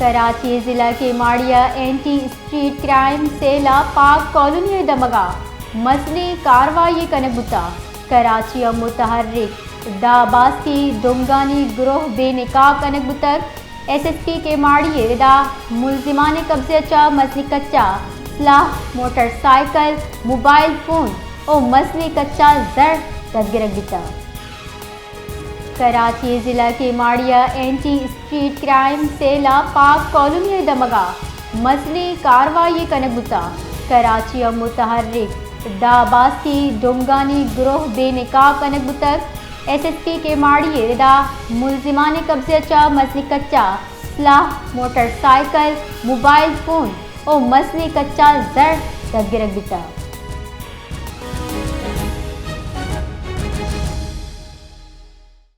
کراچی ضلع کیماڑی ء anti street crime cell ء پاک کالونی ء دمگ ء مزنیں کاروائی کنگ بوتگ۔ کراچی ء متحرک ڈا باسکی ڈونگانی گروہ بے نقاب کنگ بوتگ۔ ایس ایس پی کیماڑی ء ادا ملزمان قبضہ چہ مزنیں کچا سلاح، موٹر سائیکل، موبائل فون و مزنیں کچا زر دزگرگ بیتگ۔ کراچی ضلع کیماڑی ء اینٹی اسٹریٹ کرائم سیل ء پاک کالونی ء دمگ ء مزنیں کاروائی کنگ بوتگ۔ کراچی ء متحرک ڈا باسکی ڈونگانی گروہ بے نقاب کنگ بوتگ۔ ایس ایس پی کیماڑی ء ادا ملزمان قبضہ چہ مزنیں کچا سلاح، موٹر سائیکل، موبائل فون و مزنیں کچا زر دزگرگ بیتگ۔